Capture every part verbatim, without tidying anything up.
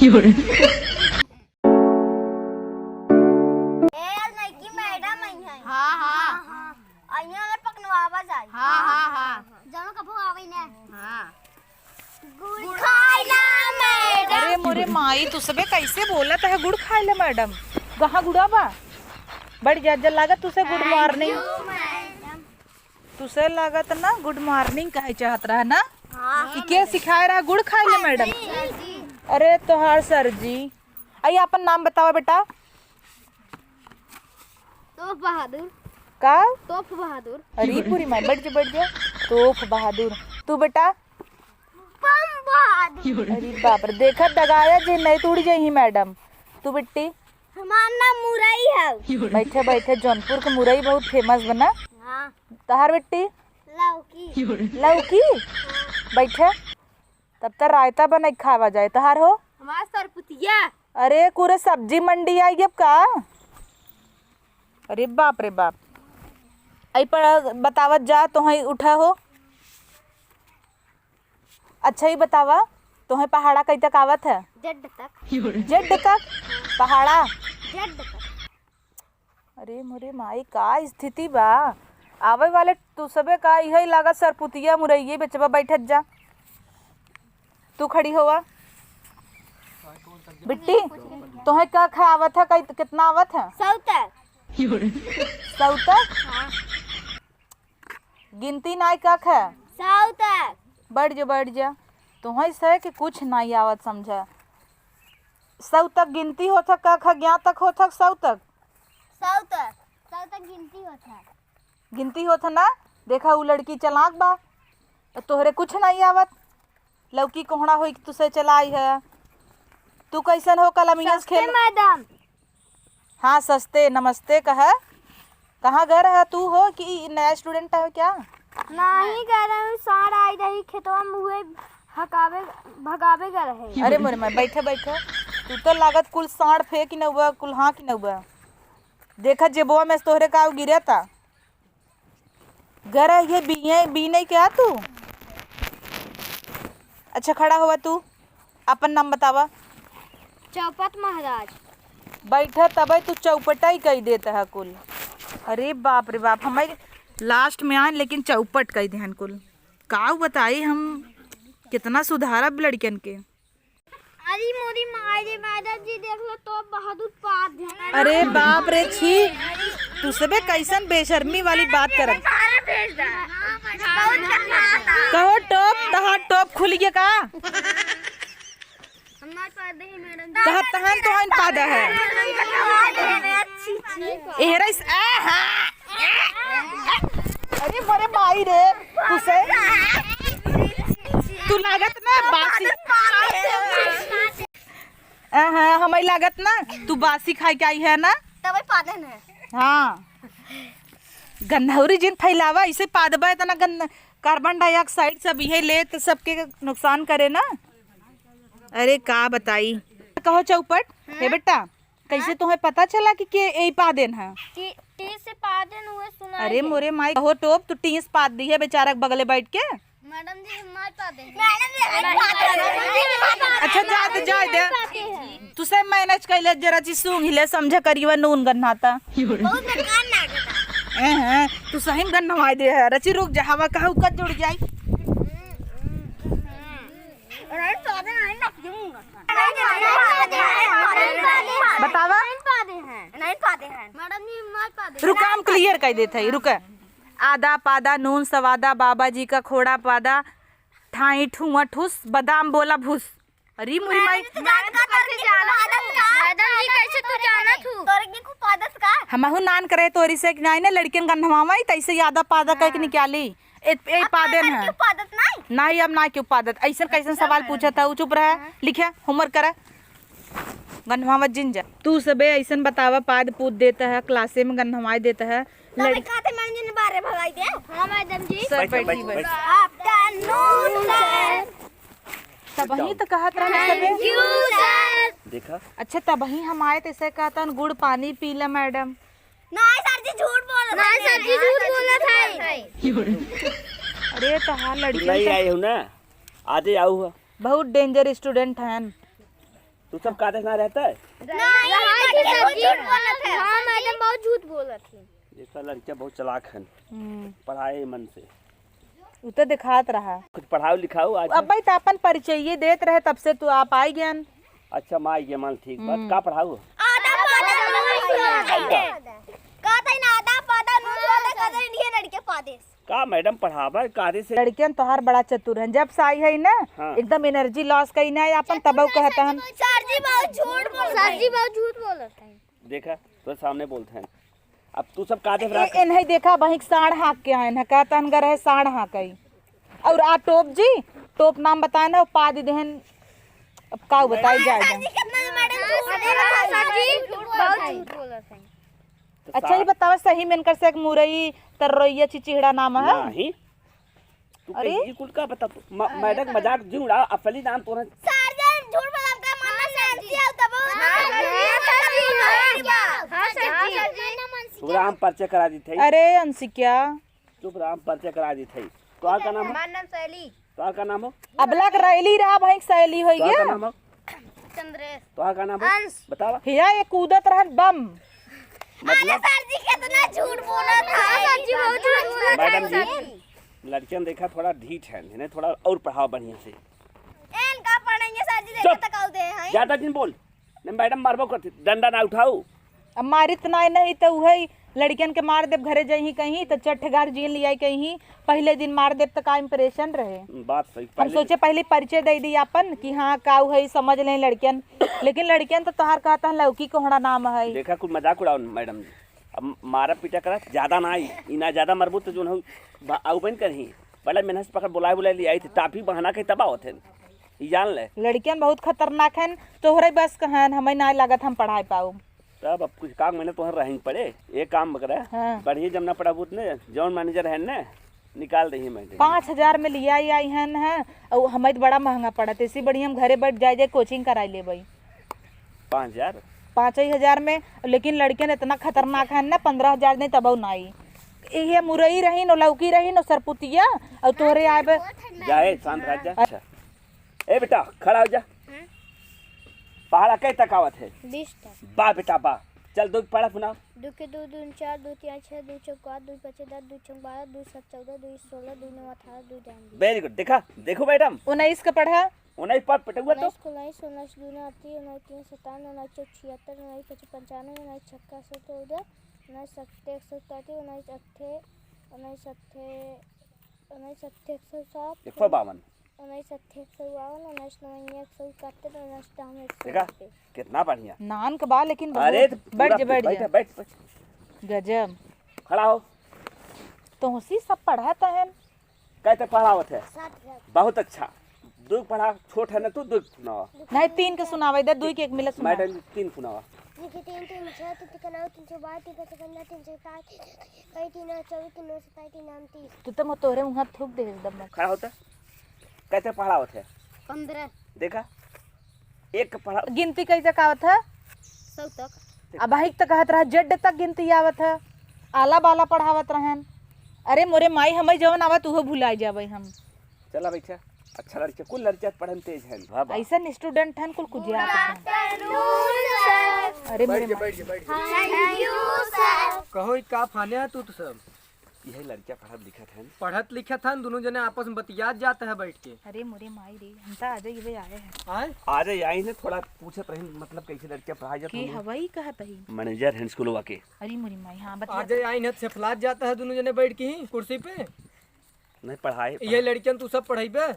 ए, नइकी मैडम आई है। हाँ, हाँ। हाँ, हाँ। अइया ले पकनवावा जाई। हाँ, हाँ, हाँ। जनो कबो आवे ने। हाँ। गुड़ खाइला मैडम। अरे मोरे माई, तू सबे कैसे बोलत है, गुड़ खाइला मैडम? कहाँ गुड़ा बा? बढ़ जा, जल लागत तुसे गुड मॉर्निंग। Thank you, मैडम। तुसे लागत ना गुड मॉर्निंग कहे चाहत रहा ना? हाँ। कि के सिखाए रहा गुड़ खाइला मैडम? सर जी। अरे तोहार सर जी। आई, आपन नाम बतावा बेटा। तोप बहादुर। का? तोप बहादुर। अरे पूरी माई, बैठ जा, बैठ जा। तोप बहादुर। तू बेटा? बम बहादुर। अरे बाप रे, देखा दगाया जे नहीं तो उड़ जाई मैडम। तू बिट्टी? हमार नाम मुरई है। बैठे बैठे, जौनपुर के मुरई बहुत फेमस बना। हाँ। तहार बिट्टी? लौकी। लौकी? बैठे। तब त रायता बनाई खावा जाए। तहार हो? हमार सरपुतिया। अरे, पूरे सब्जी मंडी आई अब का? अरे बाप रे बाप। आई पर बतावत जा, तोहे उठा हो। अच्छा, ई बतावा, तोहे पहाड़ा कई तक आवत है? जेड तक। जेड तक? पहाड़ा? जेड तक। अरे मोरे माई, का स्थिति बा? आवे वाले तू सबे का इहे लागत सरपुतिया मुरैये बेचबा, बैठत जा। तू खड़ी होवा। बिट्टी, तोहे का खा आवत है, कई, कितना आवत है? सौ तक। सौ तक? हाँ। गिनती नाई का खा? सौ तक। बैठ जा, बैठ जा। तोहे से कि कुछ नाई आवत समझा। सौ तक गिनती होत है, का खा, ग्यारह तक होत है, सौ तक? सौ तक, सौ तक गिनती होत है। गिनती होत है ना? देखा, उ लड़की चालाक बा, त तोहरे कुछ नाई आवत। लौकी कोहड़ा होई कि तुसे चलाई है। तू कैसन हो, कलमिया से सस्ते खेल। मैडम। हाँ, सस्ते, नमस्ते कह। कहाँ गए रहा तू हो कि नया student है क्या? नहीं, कह रहे हूँ, साँड़ आई रही खेतवा में, उहे हकावे, भगावे गए रहे। अरे मोरे माई, बैठे, बैठे। तू तो लागत कुल साँड़ फेंक नउबा, कुल हाँक नउबा। देखा, जेबवा में से तोहरे का गिरे ता। गरा ये बीने, बीने क्या तू? अच्छा, खड़ा हुआ तू, अपन नाम बतावा। चौपट महाराज। बैठा, तबे तू चौपटाई कई देत है कुल। अरे बाप रे बाप, हमारे last में आए लेकिन चौपट कई देहन कुल। काऊ बताई हम, कितना सुधारब लड़कन के। अरे मोरी माई रे, मैडम जी देख लो, तोप बहादुर पाद है। अरे बाप रे, छी, तू सबे कैसन बेशर्मी वाली बात करत। सारे भेज दे। बहुत खतरनाक। कहो टोप, तहार टोप खुल गया का? हम ना पादे हैं मैडम। तहार तहन तो हन पादा है। अच्छी, अच्छी। एहरा इस, आ, हाँ। अरे मोरे माई रे, तुसे, तू लागत ना बासी। आ, हाँ, हमें लागत ना, तू बासी खाई के आई है ना? तबे पादन है। हाँ। गन्हौरी जिन फैलावा, इसे पादबा इतना गंद-, carbon dioxide सब इहे ले तो सबके नुकसान करे ना। अरे का बताई। कहो चौपट, हे बेटा, कैसे हाँ? तुम्हें पता चला कि के ए पादेन है? टी, टी से पादेन हुए सुना अरे है। मोरे माई, कहो टोप, तू टीस पाद दी है बेचारा के बगले बैठ के। मैडम जी, हम मार पादे हैं। मैडम जी, हम मार पादे हैं। अच्छा, जाए दे, जाए दे। मार पादे हैं। तू सब manage कर ले, जरा ची सूंघ ले, समझे करियो नून गन्हाता। बहुत बेकार लागता। ए, हैं, तू सही में गन्हवाई दे है। रची रुक जा, हवा कहाँ उकत जुड़ जाई। अरे, तो अबे नहीं ना, क्यों नहीं करता? बतावा। नहीं पादे हैं। मैडम जी, मार पादे हैं। रुका, हम clear कर देते हैं, रुका। आदा पादा नून सवादा, बाबा जी का खोड़ा पादा, ठाई ठुआ ठुस, बादाम बोला भूस। अरे मोरी माई। मैडम जी, कैसे तू जानत हू? तोरे के खूब पादत का? हमहू नान करे तोरी से कि नाई ना लड़कियन गन्हवावा, तैसे आदा पादा कह के निकाली। ए, ए, अब पादे तो ना। क्यों पादत नाई? नाई, अब ना क्यों पादत। ऐसन कैसन सवाल पूछत है? चुप रहे, लिखे, homework करे। गन्हवावत जिन जा। तू सबे ऐसन बतावा, पाद पूद देता है, क्लासे में गन्हवाई देता है। तब लड़- कहते मैडम जी ने बारे भगाई दे। हाँ मैडम जी। सर बैठ, बैठी बैठ, बैठ। बैठ। Afternoon, sir। तबही तो कहत रहन सबे। Thank you, sir। देखा? अच्छा, तबही हम आए तो इसे कहतन गुड़ पानी पी ले मैडम। नहीं सर जी, झूठ बोलत नहीं है। सर जी, झूठ बोलत है। अरे, तहार तू लड़कियन नहीं से आए हो ना, आधे आऊ हो। बहुत danger student हन। तू सब कायदे से ना रहता है? नहीं, नहीं, मैडम, सर जी। झूठ बोलत है। हाँ, मैडम, बहुत झूठ बोलत है। देखा, लड़कियाँ बहुत चालाक हैं, हम्म। पढ़ाए मन से। उ तो दिखात रहा। कुछ पढ़ाओ लिखाओ आज। अब भाई, तो अपन परिचय ये देत रहे, तब से तू आप आई गयन। अच्छा, माँ, ये मान ठीक बात। हम्म। का पढ़ाओ? आधा पादा नून बोलत है। कहते हैं ना, आधा पादा नून बोलत है, कहते हैं, ये लड़के पादे। का मैडम पढ़ावा कायदे से? लड़कियन तोहार बड़ा चतुर हन, जब से आई है ना, हाँ। एकदम energy loss कई ना है अपन, तबउ कहत हन। सर जी बहुत झूठ बोलत हैं। सर जी बहुत झूठ बोलत हैं। देखा, तो सामने बोलत हैं। अब तू सब कायदे से ए-, रख। इन्हें देखा, वहीं साढ़ हाँक के आए हैं, कहत हन गर है साढ़ हाँक आई। और आ टोप जी, टोप नाम बताए ना, पाद देहन, अब का बताई जाए। सर जी कितना मैडम झूठ बोलत हैं। सर जी बहुत झूठ बोलत हैं। तो अच्छा, ये साहब बतावा, सही में इनकर से एक मुरई, तर्रोइया, चिचिहड़ा नाम है? नहीं। तू अरे? कही, ये कुल का बता, म-, मैडम मजाक जी उड़ा, असली नाम तोरा। सर जी, झूठ बोला, आपका मानना नहीं है, तब वो हाँ, सर जी, हाँ, सर जी, हाँ, हाँ, सर जी। तोरा हम परिचय करा दी थे। अरे, अंशिका। चुप रहा, हम परिचय करा दी थे। तोहार का नाम हो? हमार नाम शैली। तोहार का नाम हो? अबला के रैली रहा, भाई, शैली होई तोहार का गया। नाम हो? चंद्रेश। तोहार का नाम हो? अंश। बतावा। हिया ये कूदत रहन बम। मतलब? अरे सर जी कितना झूठ बोलत है। सर जी बहुत झूठ बोलत है। मैडम जी, सर जी। लड़कियन देखा थोड़ा ढीठ है, इन्हें थोड़ा और पढ़ाओ बढ़िया से। इनका पढ़ेंगे सर जी, चुप। देखा तकाऊ दे हैं। ज्यादा दिन बोल। नहीं मैडम मारबो करती, डंडा ना उठाऊ। अब मारित ना नहीं तो उहे लड़कियन के मार देब, घरे जइहीं कहीं तो चट्ठ गार्जियन लियाई कहीं, पहिले दिन मार देब तो का impression रहे। बात सही, हम पहिले सोचे पहिले परिचय दे दी आपन कि हाँ का उहे समझ लें लड़कियन, लेकिन लड़कियन तो तोहार कहत हैं लौकी कोहड़ा नाम है। देखा कुल मजाक उड़ाओ मैडम जी, अब मारा पीटा करा ज्यादा ना आई, ई ना ज्यादा मरबू तो जोन हो बा-, आउ बन करही, बड़ा मेहनत से पकड़ बुलाए बुलाए ले आई थे, टाफी बहाना के तबाह होते हैं। ई जान ले। लड़कियन बहुत खतरनाक हन, तोहरे बस क हन, हमें नाय लागत हम पढ़ाई पाउब। तब अब कुछ काम में ना तोहर रहें पड़े, एक काम करे, हाँ। बढ़िया जब ना पढ़ाबू त ने, जौन manager है ने, निकाल दही मैडम। पाँच हजार में लिया आई, आई हन, हैं, और हमें तो बड़ा महंगा पड़त, इसी बढ़िया हम घरे बैठ जाए, जाए coaching कराई लेबई। पाँच हजार? पाँच ही हजार में, लेकिन लड़कियन इतना खतरनाक हन ना, पन्द्रह हजार नहीं तबौ नाई। ये मुरई रही, नो लौकी रही, नो सरपुतिया, और तोहरे आए बे। जाए, शांत रह जा। अच्छा। ए बेटा, खड़ा हो जा। हम्म? पहाड़ा कै तक आवत है? बीस तक। बा बेटा, बा। चल, दो पहाड़ा सुनाओ। दो के दो दून चार, दो तिया छः, दो चौक आठ, दो पचे दस, दो चौक बारह, दो सात चौदह, दो सोलह, दो नौ अठारह, दो जान बीस। Very good। देखा, देखो मैडम। उन्नीस का पढ़ा। उन्नीस पर पटुआ तो। उन्नीस को उन्नीस, उन्नीस दूना अड़तीस, उन्नीस तीन सत्तावन, उन्नीस चौक छिहत्तर, उन्नीस पचे पंचानवे, उन्नीस छक्का सौ चौदह, उन्नीस सत्ते एक सौ इकतीस, उन्नीस अट्ठे, उन्नीस अट्ठे, उन्नीस अट्ठे एक सौ सात, एक सौ बावन। उन्नीस अट्ठे एक सौ बावन, उन्नीस नौ एक सौ इकहत्तर, उन्नीस दाम एक सौ देखा, नब्बे। कितना बढ़िया। नान के बा, लेकिन अरे, बहुत तो बैठ पूरा जा, बैठ बैठ, जा। बैठ, बैठ। गजब। खड़ा हो। तो होसी सब पढ़त हन। कैसे पढ़ावत है? सात हजार। बहुत अच्छा। दो पढ़ा, छोट है ना तू, दो सुनावा। नहीं, तीन के सुनावे दे, दो के एक मिला सुना। मैडम, तीन सुनावा। तीन के तीन, तीन छः, तीन तिका नौ, तीन चौक बारह, तीन पचे पन्द्रह, तीन चौक सात, कई तीन नौ चौबीस, तीन नौ सत्ताईस, तीन आम तीस। तू तो मैं तोहरे मुँह थूक दे एकदम। खड़ा होता। कैसे पढ़ावत है? पन्द्रह। देखा, एक पढ़ा। गिनती कैसे का आवत है? सौ तक। अब भाई तो कहत रहा जेड तक गिनती आवत है, आला बाला पढ़ावत रहन। अरे मोरे माई, हमें जवन आवत उहो भुलाई जावे हम। चला बैठा, अच्छा लड़का, कुल लड़का पढ़े में तेज है। वाह, वाह। ऐसन student हन कुल कुजिया। Good afternoon, sir। अरे मोरे माई। Thank you, sir। कहो, ई का फाने है तू तो सब? यही लड़का पढ़त लिखत हन। पढ़त लिखत हन, दुनों जने आपस में बतियात जात है बैठ के। अरे मोरे माई रे, हम तो आजे ये आए हैं। आए? आजे आई ने, थोड़ा पूछत रही, मतलब कैसे लड़का पढ़ाई जात के हन। हवाई कहत ही? Manager हैं स्कूलवा के। अरे मोरे माई, हाँ, बतियात। आजे आई ने, छफलात जात है दुनों जने बैठ के ही कुर्सी पे। नहीं पढ़ाए, ये पढ़ाए। लड़कियन तू सब पढ़ाइबे?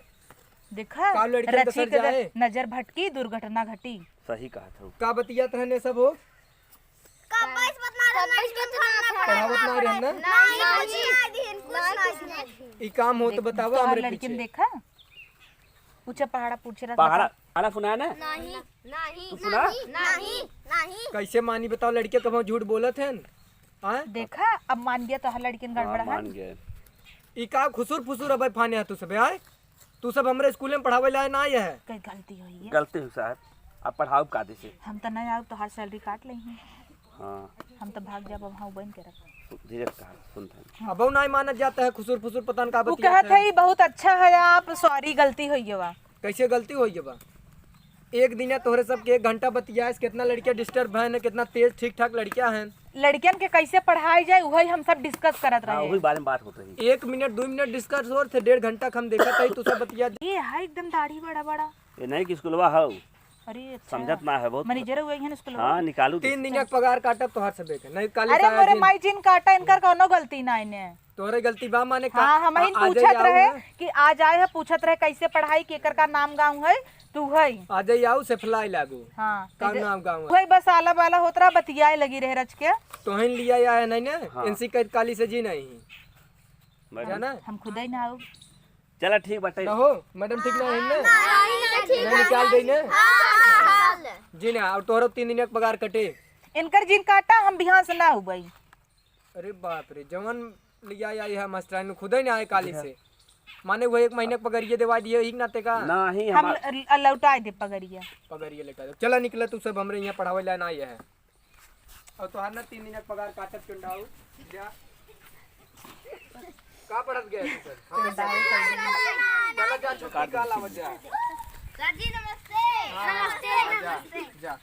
देखा, का लड़कियन के रची सर के जाए? नजर भटकी, दुर्घटना घटी। सही कहत हो। का बतियात रहने सब हो? कब्बे से बतना रहन, कब्बे से बतना रहन। पढ़ावत ना रहन ना? नहीं, कुछ ना दिहन, कुछ ना दिहन। ई काम हो तो बतावा तोहार हमरे लड़किन पीछे। देखा? पूछा पहाड़ा पूछ रहा पहाड़ा, था। पहाड़ा सुना ना? नहीं, नहीं, तू सुना? नहीं, नहीं, नहीं। कैसे मानी बताओ, लड़के कब झूठ बोलत हैं? आय? देखा, अब मान गया तोहार लड़किन हाँ, गड़बड़ है। मान गए। ई का खुसुर फुसुर अबे फाने है तू सब, आय? तू सब हमरे स्कूल में पढ़ावे लाए ना आए है। कई गलती हुई है। गलती हुई साहब, अब पढ़ाओ कायदे से। हम तो नहीं आओ, तोहार salary काट लेही। हाँ। हम तो भाग जाब, अब हाँ बन के रख। धीरे से कहा, सुनत हैं। अब नहीं मानत जाता है, खुसुर फुसुर पता न का वो बतियात कहत है। है, "बहुत अच्छा है आप, sorry, गलती हुई है बा।" कैसे गलती हुई है बा? एक दिना तोहरे सबके एक घंटा बतियाए से कितना लड़किया disturb हैं, कितना तेज ठीक ठाक लड़किया हैं। लड़कियन के कैसे पढ़ाई जाए, वही हम सब discuss करत हाँ, रहे। वही बारे में बात होत रही। एक मिनट, दुइ मिनट discuss होत थे, डेढ़ घंटा हम देखत रही, तू सब बतिया। ये है एकदम दाढ़ी बड़ा बड़ा। ये नहीं कि स्कूलवा हौ। अरे अच्छा। समझत ना है बहुत। मैनेजर हुए हैं स्कूलवा। हाँ, निकालू दे। तीन दिन के पगार काटब तोहार सबे के। नहीं, काली अरे साया मोरे जिन। माई जिन काटा, इनकर कौनो गलती ना इन्हें। तोहरे गलती बा, माने का? हाँ, हम ही आ, आ पूछत जाई, आओ रहे ना। कि आ जाए है, पूछत रहे कैसे पढ़ाई, केकर का नाम गाँव है, तू है। आ जाई, आओ से fly लागू। हाँ, का तो नाम गाँव है? वही बस आला बाला होत रहा, बतियाए लगी रहे रच के। तोहिन लिया आया है नहीं ना? हाँ। इनसी कह काली से जी नहीं। मैडम। जाना? हम खुद ही ना आओ। चला ठीक बाटे। ना हो, मैडम ठीक ना है ना? नहीं, नहीं, ठीक नहीं, है। निकाल दे ना? हाँ। जी ना, और तोहरो तीन दिन के पगार कटे। इनकर जिन काटा, हम बिहान से ना हो भाई। अरे बाप रे, जवन लिया आई है मास्टराइन, खुदे ना आए काली से। माने वो एक महीने के पगरिया देवा दिए, ही नाते का? नहीं, हम हमार ल-, ल-, लौटाए दे पगरिया। पगरिया लौटा दे। चला निकला तू सब, हमरे यहाँ पढ़ावे ला ना आए है। और तोहार ना तीन दिन के पगार काटत चुंडाऊ। जा। का पढ़त गए तू सब? हाँ? चला जा, छुट्टी का लावत जा। सर जी, नमस्ते। हाँ, नमस्ते, जा, नमस्ते। जा।